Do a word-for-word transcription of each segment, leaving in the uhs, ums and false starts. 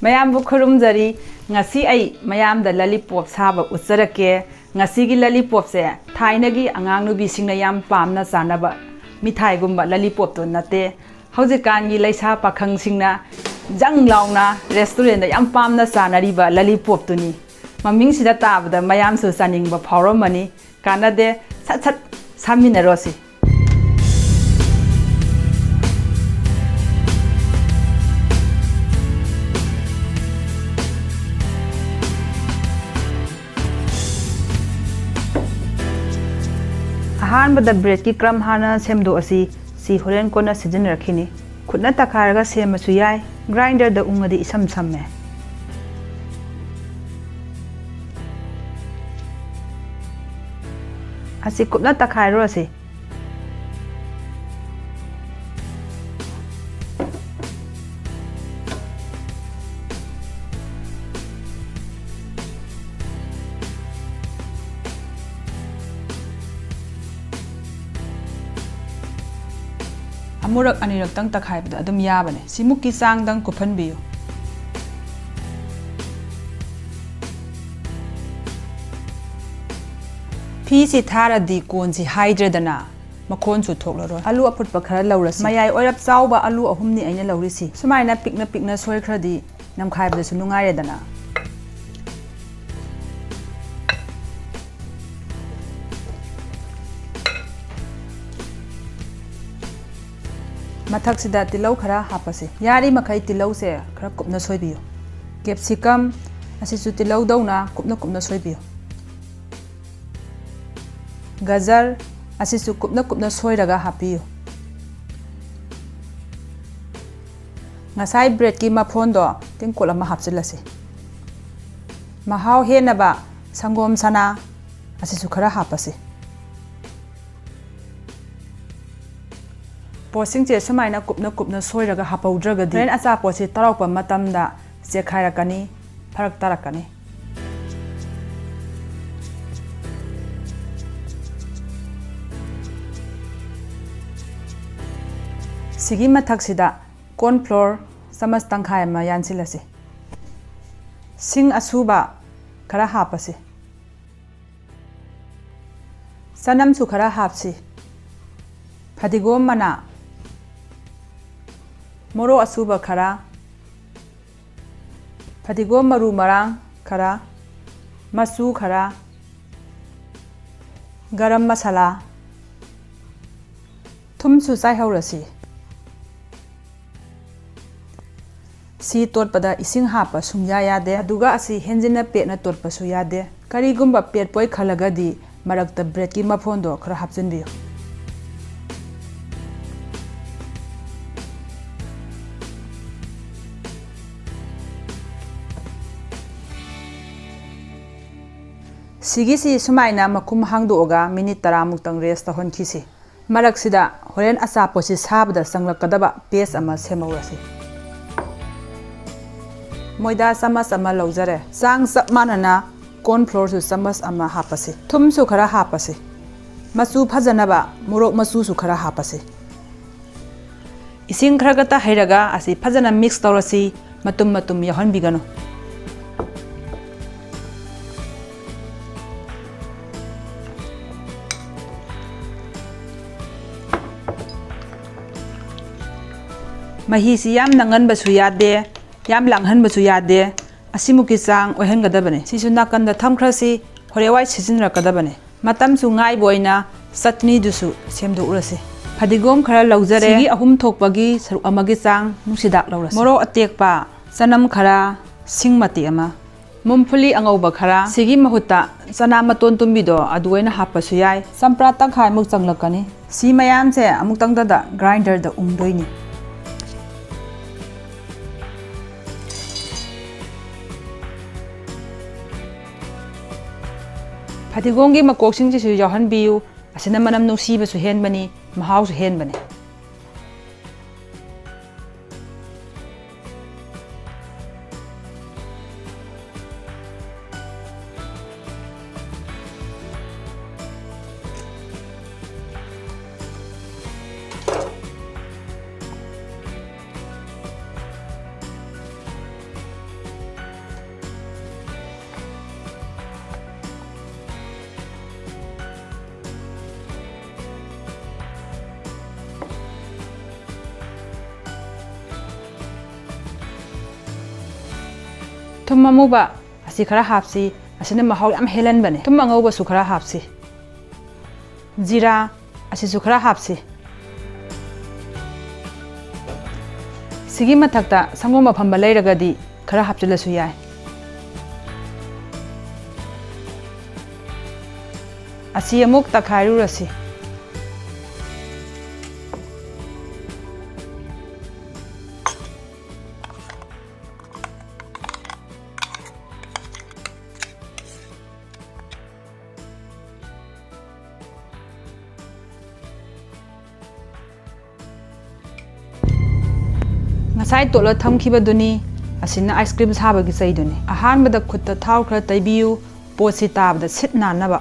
ꯃꯌꯥꯝꯕꯨ ꯈꯨꯔꯨꯝꯖꯔꯤ꯫ ꯉꯁꯤ ꯑꯩ ꯃꯌꯥꯝꯗ ꯂꯂꯤꯄꯣꯞ ꯁꯥꯕ ꯎꯠꯆꯔꯛꯀꯦ꯫ ꯉꯁꯤꯒꯤ ꯂꯂꯤꯄꯣꯞꯁꯦ ꯊꯥꯏꯅꯒꯤ ꯑꯉꯥꯡ ꯅꯨꯕꯤꯁꯤꯡꯅ ꯌꯥꯝ ꯄꯥꯝꯅ ꯆꯥꯅꯕ ꯃꯤꯊꯥꯏꯒꯨꯝꯕ ꯂꯂꯤꯄꯣꯞꯇꯨ ꯅꯠꯇꯦ꯫ ꯍꯧꯖꯤꯛꯀꯥꯟꯒꯤ ꯂꯩꯁꯥ ꯄꯥꯈꯪꯁꯤꯡꯅ ꯖꯪ ꯂꯥꯎꯅ ꯔꯦꯁꯇꯨꯔꯦꯟꯗ ꯌꯥꯝ ꯄꯥꯝꯅ ꯆꯥꯅꯔꯤꯕ ꯂꯂꯤꯄꯣꯞꯇꯨꯅꯤ꯫ ꯃꯃꯤꯡꯁꯤꯗ ꯇꯥꯕꯗ ꯃꯌꯥꯝꯁꯨ ꯆꯥꯅꯤꯡꯕ ꯐꯥꯎꯔꯝꯃꯅꯤ꯫ ꯀꯥꯟꯅꯗꯦ, ꯁꯠ ꯁꯠ ꯁꯥꯃꯤꯟꯅꯔꯣꯁꯤ꯫ ꯑꯍꯥꯟꯕꯗ ꯕ꯭ꯔꯦꯗꯀꯤ ꯀ꯭ꯔꯝ ꯍꯥꯟꯅ ꯁꯦꯝꯗꯣꯛꯑꯁꯤ꯫ ꯁꯤ ꯍꯣꯔꯦꯟ ꯀꯣꯟꯅ ꯁꯤꯖꯤꯟꯅꯔꯛꯈꯤꯅꯤ꯫ ꯈꯨꯠꯅ ꯇꯛꯈꯥꯏꯔꯒ ꯁꯦꯝꯃꯁꯨ ꯌꯥꯏ, ꯒ꯭ꯔꯥꯏꯟꯗꯔꯗ ꯎꯪꯉꯗꯤ ꯏꯁꯝ ꯁꯝꯃꯦ꯫ ꯑꯁꯤ ꯀꯨꯞꯅ ꯇꯛꯈꯥꯏꯔꯨꯔꯁꯤ꯫ ꯑꯃꯨꯔꯛ ꯑꯅꯤꯔꯛꯇꯪ ꯇꯛꯈꯥꯏꯕꯗ ꯑꯗꯨꯝ ꯌꯥꯕꯅꯦ꯫ ꯁꯤꯃꯨꯛꯀꯤ ꯆꯥꯡꯗꯪ ꯀꯨꯞꯍꯟꯕꯤꯌꯨ꯫ ꯐꯤꯁꯤ ꯊꯥꯔꯗꯤ ꯀꯣꯟꯁꯤ ꯍꯥꯏꯗ꯭ꯔꯦꯗꯅ, ꯃꯈꯣꯟꯁꯨ ꯊꯣꯛꯂꯔꯣꯏ꯫ ꯑꯂꯨ ꯑꯐꯨꯠꯄ ꯈꯔ ꯂꯧꯔꯁꯤ꯫ ꯃꯌꯥꯏ ꯑꯣꯏꯔꯞ ꯆꯥꯎꯕ ꯑꯂꯨ ꯑꯍꯨꯝꯅꯤ ꯑꯩꯅ ꯂꯧꯔꯤꯁꯤ꯫ ꯁꯨꯃꯥꯏꯅ ꯄꯤꯛꯅ ꯄꯤꯛꯅ ꯁꯣꯏꯈ꯭ꯔꯗꯤ ꯅꯝꯈꯥꯏꯕꯗꯁꯨ ꯅꯨꯡꯉꯥꯏꯔꯦꯗꯅ꯫ ꯃꯊꯛꯁꯤꯗ ꯇꯤꯜꯍꯧ ꯈꯔ ꯍꯥꯞꯄꯁꯤ꯫ ꯌꯥꯔꯤ ꯃꯈꯩ ꯇꯤꯜꯍꯧꯁꯦ ꯈꯔ ꯀꯨꯞꯅ ꯁꯣꯏꯕꯤꯌꯨ꯫ ꯀꯦꯞꯁꯤꯀꯝ ꯑꯁꯤꯁꯨ ꯇꯤꯜꯍꯧꯗꯧꯅ ꯀꯨꯞꯅ ꯀꯨꯞꯅ ꯁꯣꯏꯕꯤꯌꯨ꯫ ꯒꯖꯔ ꯑꯁꯤꯁꯨ ꯀꯨꯞꯅ ꯀꯨꯞꯅ ꯁꯣꯏꯔꯒ ꯍꯥꯞꯄꯤꯌꯨ꯫ ꯉꯁꯥꯏ ꯕ꯭ꯔꯦꯗꯀꯤ ꯃꯐꯣꯟꯗꯣ ꯇꯦꯡꯀꯣꯠ ꯑꯃ ꯍꯥꯞꯆꯤꯜꯂꯁꯤ꯫ ꯃꯍꯥꯎ ꯍꯦꯟꯅꯕ ꯁꯪꯒꯣꯝ ꯁꯅꯥ ꯑꯁꯤꯁꯨ ꯈꯔ ꯍꯥꯞꯄꯁꯤ꯫ ꯄꯣꯠꯁꯤꯡꯁꯦ ꯁꯨꯃꯥꯏꯅ ꯀꯨꯞꯅ ꯀꯨꯞꯅ ꯁꯣꯏꯔꯒ ꯍꯥꯞꯍꯧꯗ꯭ꯔꯒꯗꯤ ꯍꯣꯔꯦꯟ ꯑꯆꯥꯄꯣꯠꯁꯤ ꯇꯥꯎꯔꯛꯄ ꯃꯇꯝꯗ ꯆꯦꯛꯈꯥꯏꯔꯛꯀꯅꯤ, ꯐꯔꯛ ꯇꯥꯔꯛꯀꯅꯤ꯫ ꯁꯤꯒꯤ ꯃꯊꯛꯁꯤꯗ ꯀꯣꯔꯟ ꯐ꯭ꯂꯣꯔ ꯆꯥꯃꯁ ꯇꯪꯈꯥꯏ ꯑꯃ ꯌꯥꯟꯁꯤꯜꯂꯁꯤ꯫ ꯁꯤꯡ ꯑꯁꯨꯕ ꯈꯔ ꯍꯥꯞꯄꯁꯤ꯫ ꯆꯅꯝꯁꯨ ꯈꯔ ꯍꯥꯞꯁꯤ꯫ ꯐꯗꯤꯒꯣꯝ ꯃꯅꯥ, ꯃꯣꯔꯣꯛ ꯑꯁꯨꯕ ꯈꯔ, ꯐꯗꯤꯒꯣꯝ ꯃꯔꯨ ꯃꯔꯥꯡ ꯈꯔ, ꯃꯆꯨ ꯈꯔ, ꯒꯔꯝ ꯃꯁꯥꯂꯥ, ꯊꯨꯝꯁꯨ ꯆꯥꯏꯍꯧꯔꯁꯤ꯫ ꯁꯤ ꯇꯣꯠꯄꯗ ꯏꯁꯤꯡ ꯍꯥꯞꯄ ꯁꯨꯡꯌꯥ ꯌꯥꯗꯦ, ꯑꯗꯨꯒ ꯑꯁꯤ ꯍꯦꯟꯖꯤꯟꯅ ꯄꯦꯠꯅ ꯇꯣꯠꯄꯁꯨ ꯌꯥꯗꯦ꯫ ꯀꯔꯤꯒꯨꯝꯕ ꯄꯦꯠꯄꯣꯏ ꯈꯜꯂꯒꯗꯤ ꯃꯔꯛꯇ ꯕ꯭ꯔꯦꯗꯀꯤ ꯃꯐꯣꯟꯗꯣ ꯈꯔ ꯍꯥꯞꯆꯤꯟꯕꯤꯌꯨ꯫ ꯁꯤꯒꯤꯁꯤ ꯁꯨꯃꯥꯏꯅ ꯃꯈꯨꯝ ꯍꯥꯡꯗꯣꯛꯑꯒ ꯃꯤꯅꯤꯠ ꯇꯔꯥꯃꯨꯛꯇꯪ ꯔꯦꯁ ꯇꯧꯍꯟꯈꯤꯁꯤ꯫ ꯃꯔꯛꯁꯤꯗ ꯍꯣꯔꯦꯟ ꯑꯆꯥꯄꯣꯠꯁꯤ ꯁꯥꯕꯗ ꯆꯪꯂꯛꯀꯗꯕ ꯄꯦꯁ ꯑꯃ ꯁꯦꯝꯍꯧꯔꯁꯤ꯫ ꯃꯣꯏꯗꯥ ꯆꯥꯃꯁ ꯑꯃ ꯂꯧꯖꯔꯦ꯫ ꯆꯥꯡ ꯆꯞ ꯃꯥꯟꯅꯅ ꯀꯣꯔꯟ ꯐ꯭ꯂꯣꯔꯁꯨ ꯆꯥꯃꯁ ꯑꯃ ꯍꯥꯞꯄꯁꯤ꯫ ꯊꯨꯝꯁꯨ ꯈꯔ ꯍꯥꯞꯄꯁꯤ꯫ ꯃꯆꯨ ꯐꯖꯅꯕ ꯃꯣꯔꯣꯛ ꯃꯆꯨꯁꯨ ꯈꯔ ꯍꯥꯞꯄꯁꯤ꯫ ꯏꯁꯤꯡ ꯈꯔ ꯈꯛꯇ ꯍꯩꯔꯒ ꯑꯁꯤ ꯐꯖꯅ ꯃꯤꯛꯁ ꯇꯧꯔꯁꯤ꯫ ꯃꯇꯨꯝ ꯃꯇꯨꯝ ꯌꯥꯎꯍꯟꯕꯤꯒꯅꯨ꯫ ꯃꯍꯤꯁꯤ ꯌꯥꯝ ꯅꯪꯍꯟꯕꯁꯨ ꯌꯥꯗꯦ, ꯌꯥꯝ ꯂꯥꯡꯍꯟꯕꯁꯨ ꯌꯥꯗꯦ꯫ ꯑꯁꯤꯃꯨꯛꯀꯤ ꯆꯥꯡ ꯑꯣꯏꯍꯟꯒꯗꯕꯅꯤ꯫ ꯁꯤꯁꯨ ꯅꯥꯀꯟꯗ ꯊꯝꯈ꯭ꯔꯁꯤ, ꯍꯣꯔꯦꯟꯋꯥꯏ ꯁꯤꯖꯤꯟꯅꯔꯛꯀꯗꯕꯅꯤ꯫ ꯃꯇꯝꯁꯨ ꯉꯥꯏꯕ ꯑꯣꯏꯅ ꯆꯠꯅꯤꯗꯨꯁꯨ ꯁꯦꯝꯗꯣꯛꯎꯔꯁꯤ꯫ ꯐꯗꯤꯒꯣꯝ ꯈꯔ ꯂꯧꯖꯔꯦ꯫ ꯁꯤꯒꯤ ꯑꯍꯨꯝ ꯊꯣꯛꯄꯒꯤ ꯁꯔꯨꯛ ꯑꯃꯒꯤ ꯆꯥꯡ ꯅꯨꯡꯁꯤꯗꯥꯛ ꯂꯧꯔꯁꯤ꯫ ꯃꯣꯔꯣꯛ ꯑꯇꯦꯛꯄ, ꯆꯅꯝ ꯈꯔ, ꯁꯤꯡ ꯃꯇꯦꯛ ꯑꯃ, ꯃꯨꯝꯐꯨꯂꯤ ꯑꯉꯧꯕ ꯈꯔ, ꯁꯤꯒꯤ ꯃꯍꯨꯠꯇ ꯆꯅꯥ ꯃꯇꯣꯟ ꯇꯨꯝꯕꯤꯗꯣ ꯑꯗꯨ ꯑꯣꯏꯅ ꯍꯥꯞꯄꯁꯨ ꯌꯥꯏ꯫ ꯆꯝꯄ꯭ꯔꯥ ꯇꯪꯈꯥꯏꯃꯨꯛ ꯆꯪꯂꯛꯀꯅꯤ꯫ ꯁꯤ ꯃꯌꯥꯝꯁꯦ ꯑꯃꯨꯛꯇꯪꯗꯗ ꯒ꯭ꯔꯥꯏꯟꯗꯔꯗ ꯎꯝꯗꯣꯏꯅꯤ꯫ ꯐꯗꯤꯒꯣꯝꯒꯤ ꯃꯀꯣꯛꯁꯤꯡꯁꯤꯁꯨ ꯌꯥꯎꯍꯟꯕꯤꯌꯨ꯫ ꯑꯁꯤꯅ ꯃꯅꯝ ꯅꯨꯡꯁꯤꯕꯁꯨ ꯍꯦꯟꯕꯅꯤ, ꯃꯍꯥꯎꯁꯨ ꯍꯦꯟꯕꯅꯤ꯫ ꯊꯨꯝ ꯑꯃꯨꯕ ꯑꯁꯤ ꯈꯔ ꯍꯥꯞꯁꯤ, ꯑꯁꯤꯅ ꯃꯍꯥꯎ ꯌꯥꯝ ꯍꯦꯜꯍꯟꯕꯅꯦ꯫ ꯊꯨꯝ ꯑꯉꯧꯕꯁꯨ ꯈꯔ ꯍꯥꯞꯁꯤ꯫ ꯖꯤꯔꯥ ꯑꯁꯤꯁꯨ ꯈꯔ ꯍꯥꯞꯁꯤ꯫ ꯁꯤꯒꯤ ꯃꯊꯛꯇ ꯁꯪꯒꯣꯝ ꯑꯐꯝꯕ ꯂꯩꯔꯒꯗꯤ ꯈꯔ ꯍꯥꯞꯆꯤꯜꯂꯁꯨ ꯌꯥꯏ꯫ ꯑꯁꯤ ꯑꯃꯨꯛ ꯇꯛꯈꯥꯏꯔꯨꯔꯁꯤ꯫ ꯉꯁꯥꯏ ꯇꯣꯠꯂ ꯊꯝꯈꯤꯕꯗꯨꯅꯤ꯫ ꯑꯁꯤꯅ ice cream ꯁꯥꯕꯒꯤ ꯆꯩꯗꯨꯅꯤ꯫ ꯑꯍꯥꯟꯕꯗ ꯈꯨꯠꯇ ꯊꯥꯎ ꯈꯔ ꯇꯩꯕꯤꯌꯨ, ꯄꯣꯠꯁꯤ ꯇꯥꯕꯗ ꯁꯤꯠ ꯅꯥꯟꯅꯕ꯫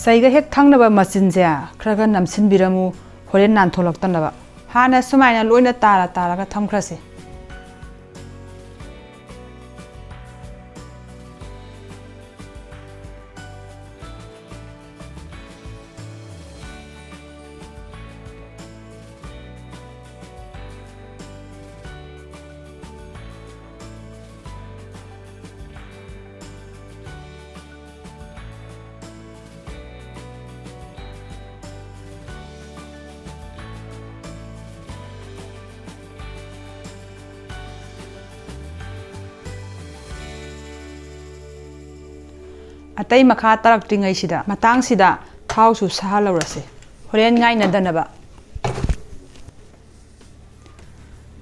ꯆꯩꯒ ꯍꯦꯛ ꯊꯪꯅꯕ ꯃꯆꯤꯟꯁꯦ ꯈꯔ ꯈꯔ ꯅꯝꯁꯤꯟꯕꯤꯔꯝꯃꯨ, ꯍꯣꯔꯦꯟ ꯅꯥꯟꯊꯣꯛꯂꯛꯇꯅꯕ꯫ ꯍꯥꯟꯅ ꯁꯨꯃꯥꯏꯅ ꯂꯣꯏꯅ ꯇꯥꯔ ꯇꯥꯔꯒ ꯊꯝꯈ꯭ꯔꯁꯤ꯫ ꯑꯇꯩ ꯃꯈꯥ ꯇꯥꯔꯛꯇ꯭ꯔꯤꯉꯩꯁꯤꯗ, ꯃꯇꯥꯡꯁꯤꯗ ꯊꯥꯎꯁꯨ ꯁꯥꯍꯜꯍꯧꯔꯁꯤ, ꯍꯣꯔꯦꯟ ꯉꯥꯏꯅꯗꯅꯕ꯫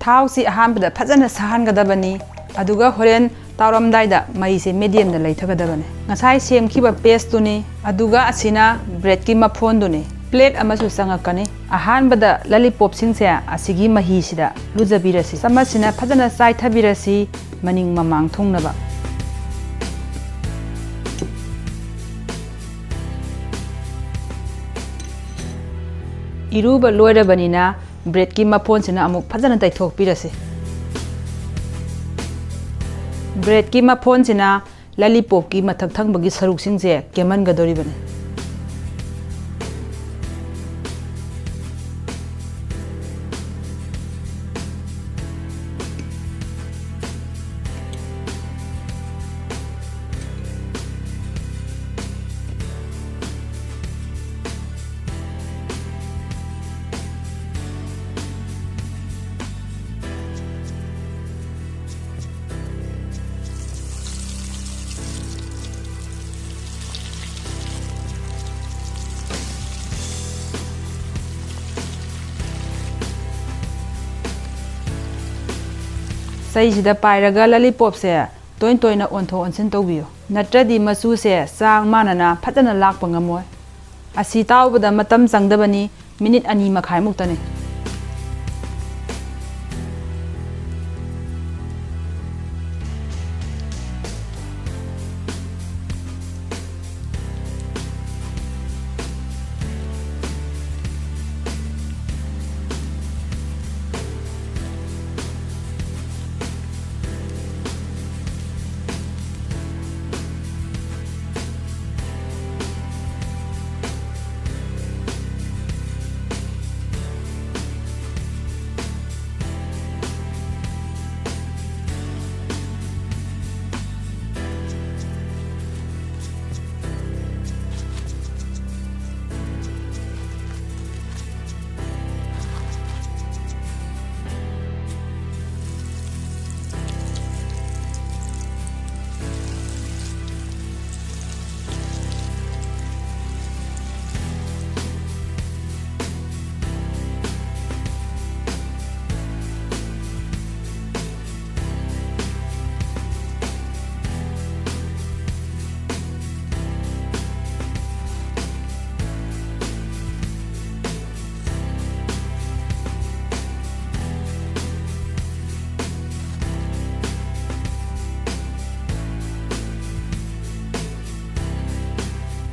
ꯊꯥꯎꯁꯤ ꯑꯍꯥꯟꯕꯗ ꯐꯖꯅ ꯁꯥꯍꯟꯒꯗꯕꯅꯤ, ꯑꯗꯨꯒ ꯍꯣꯔꯦꯟ ꯇꯥꯎꯔꯝꯗꯥꯏꯗ ꯃꯩꯁꯦ mediumꯗ ꯂꯩꯊꯒꯗꯕꯅꯤ꯫ ꯉꯁꯥꯏ ꯁꯦꯝꯈꯤꯕ pasteꯇꯨꯅꯤ, ꯑꯗꯨꯒ ꯑꯁꯤꯅ breadꯀꯤ ꯃꯐꯣꯟꯗꯨꯅꯤ꯫ Plate ꯑꯃꯁꯨ ꯆꯪꯉꯛꯀꯅꯤ꯫ ꯑꯍꯥꯟꯕꯗ lollipopꯁꯤꯡꯁꯦ ꯑꯁꯤꯒꯤ ꯃꯍꯤꯁꯤꯗ ꯂꯨꯖꯕꯤꯔꯁꯤ꯫ ꯆꯥꯃꯁꯁꯤꯅ ꯐꯖꯅ ꯆꯥꯏꯊꯕꯤꯔꯁꯤ, ꯃꯅꯤꯡ ꯃꯃꯥꯡ ꯊꯨꯡꯅꯕ꯫ ꯏꯔꯨꯕ ꯂꯣꯏꯔꯕꯅꯤꯅ ꯕ꯭ꯔꯦꯗꯀꯤ ꯃꯐꯣꯟꯁꯤꯅ ꯑꯃꯨꯛ ꯐꯖꯅ ꯇꯩꯊꯣꯛꯄꯤꯔꯁꯤ꯫ ꯕ꯭ꯔꯦꯗꯀꯤ ꯃꯐꯣꯟꯁꯤꯅ ꯂꯂꯤꯄꯣꯞꯀꯤ ꯃꯊꯛ ꯊꯪꯕꯒꯤ ꯁꯔꯨꯛꯁꯤꯡꯁꯦ ꯀꯦꯝꯍꯟꯒꯗꯧꯔꯤꯕꯅꯤ꯫ ꯆꯩꯁꯤꯗ ꯄꯥꯏꯔꯒ ꯂꯂꯤꯄꯣꯞꯁꯦ ꯇꯣꯏ ꯇꯣꯏꯅ ꯑꯣꯟꯊꯣꯛ ꯑꯣꯟꯁꯤꯟ ꯇꯧꯕꯤꯌꯨ, ꯅꯠꯇ꯭ꯔꯗꯤ ꯃꯆꯨꯁꯦ ꯆꯥꯡ ꯃꯥꯟꯅꯅ ꯐꯖꯅ ꯂꯥꯛꯄ ꯉꯝꯃꯣꯏ꯫ ꯑꯁꯤ ꯇꯥꯎꯕꯗ ꯃꯇꯝ ꯆꯪꯗꯕꯅꯤ, ꯃꯤꯅꯤꯠ ꯑꯅꯤ ꯃꯈꯥꯏꯃꯨꯛꯇꯅꯤ꯫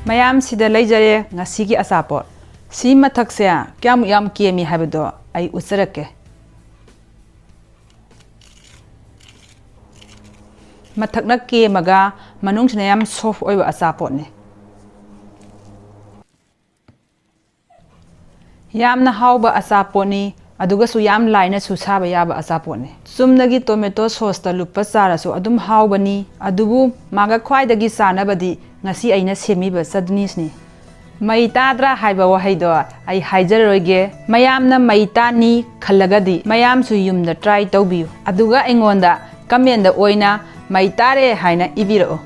ꯃꯌꯥꯝ, ꯁꯤꯗ ꯂꯩꯖꯔꯦ ꯉꯁꯤꯒꯤ ꯑꯆꯥꯄꯣꯠ꯫ ꯁꯤ ꯃꯊꯛꯁꯦ ꯀꯌꯥꯃꯨꯛ ꯌꯥꯝ ꯀꯦꯝꯃꯤ ꯍꯥꯏꯕꯗꯣ ꯑꯩ ꯎꯠꯆꯔꯛꯀꯦ꯫ ꯃꯊꯛꯅ ꯀꯦꯝꯃꯒ ꯃꯅꯨꯡꯁꯤꯅ ꯌꯥꯝ soft ꯑꯣꯏꯕ ꯑꯆꯥꯄꯣꯠꯅꯤ꯫ ꯌꯥꯝꯅ ꯍꯥꯎꯕ ꯑꯆꯥꯄꯣꯠꯅꯤ, ꯑꯗꯨꯒꯁꯨ ꯌꯥꯝ ꯂꯥꯏꯅꯁꯨ ꯁꯥꯕ ꯌꯥꯕ ꯑꯆꯥꯄꯣꯠꯅꯤ꯫ ꯆꯨꯝꯅꯒꯤ tomato sauceꯇ ꯂꯨꯞꯄ ꯆꯥꯔꯁꯨ ꯑꯗꯨꯝ ꯍꯥꯎꯕꯅꯤ, ꯑꯗꯨꯕꯨ ꯃꯥꯒ ꯈ꯭ꯋꯥꯏꯗꯒꯤ ꯆꯥꯅꯕꯗꯤ ꯉꯁꯤ ꯑꯩꯅ ꯁꯦꯝꯃꯤꯕ chutneysꯅꯤ꯫ ꯃꯩ ꯇꯥꯗ꯭ꯔꯥ ꯍꯥꯏꯕ ꯋꯥꯍꯩꯗꯣ ꯑꯩ ꯍꯥꯏꯖꯔꯔꯣꯏꯒꯦ꯫ ꯃꯌꯥꯝꯅ ꯃꯩ ꯇꯥꯅꯤ ꯈꯜꯂꯒꯗꯤ ꯃꯌꯥꯝꯁꯨ ꯌꯨꯝꯗ try ꯇꯧꯕꯤꯌꯨ, ꯑꯗꯨꯒ ꯑꯩꯉꯣꯟꯗ commentꯗ ꯑꯣꯏꯅ "ꯃꯩ ꯇꯥꯔꯦ" ꯍꯥꯏꯅ ꯏꯕꯤꯔꯛꯑꯣ꯫